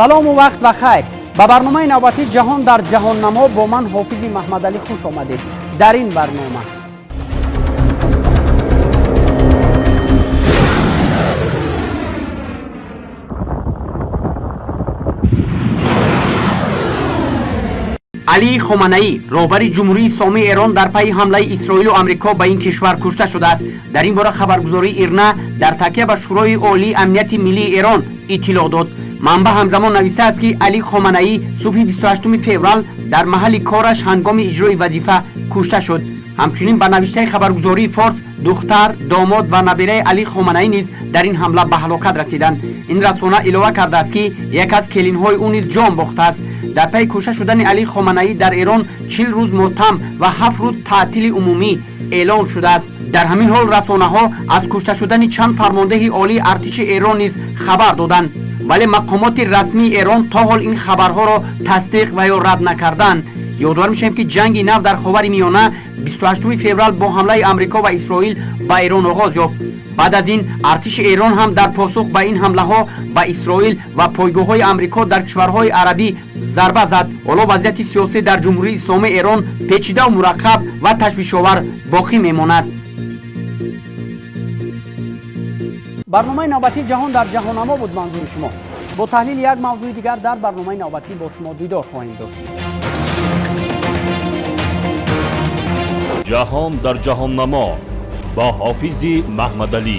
Салому вақт ба хайр. Ба барномаи навбатии «Ҷаҳон дар ҷаҳоннамо» бо ман, Ҳофизи Маҳмадалӣ, хуш омадед. Дар ин барнома: Алӣ Хоманаӣ, роҳбари Ҷумҳурии Исломии Эрон, дар пайи ҳамлаи Исроилу Амрико ба ин кишвар кушта шудааст. Дар ин бора хабаргузории Ирна дар такя ба Шӯрои Олии Амнияти Миллии Эрон иттилоъ дод. Манбаъ ҳамзамон нависааст, ки Алӣ Хоманаӣ субҳи 28 феврал дар маҳалли кораш ҳангоми иҷрои вазифа кушта шуд. Ҳамчунин, ба навиштаи хабаргузории Форс, духтар, домод ва набираи Алӣ Хоманаӣ низ дар ин ҳамла ба ҳалокат расиданд. Ин расона илова кардааст, ки як аз келинҳои ӯ низ ҷон бохтааст. Дар пайи кушта шудани Алӣ Хоманаӣ дар Эрон 40 рӯз мотам ва 7 рӯз таътили умумӣ эълон шудааст. Дар ҳамин ҳол расонаҳо аз кушта шудани чанд фармондеҳи олии артиши Эрон низ хабар доданд, вале мақомоти расмии Эрон то ҳол ин хабарҳоро тасдиқ ва ё рад накарданд. Ёдовар мешавем, ки ҷанги нав дар Ховари Миёна 28 феврал бо ҳамлаи Амрико ва Исроил ба Эрон оғоз ёфт. Баъд аз ин артиши Эрон ҳам дар посух ба ин ҳамлаҳо ба Исроил ва пойгоҳҳои Амрико дар кишварҳои арабӣ зарба зад. Ҳоло вазъияти сиёсӣ дар Ҷумҳурии Исломии Эрон печидаву мураккаб ва ташвишовар боқӣ мемонад. Барномаи навбатии «Ҷаҳон дар ҷаҳоннамо» буд манзури шумо. Бо таҳлили як мавзӯи дигар дар барномаи навбатӣ бо шумо дидор хоҳем дошт. «Ҷаҳон дар ҷаҳоннамо» бо Ҳофизи Маҳмадалӣ.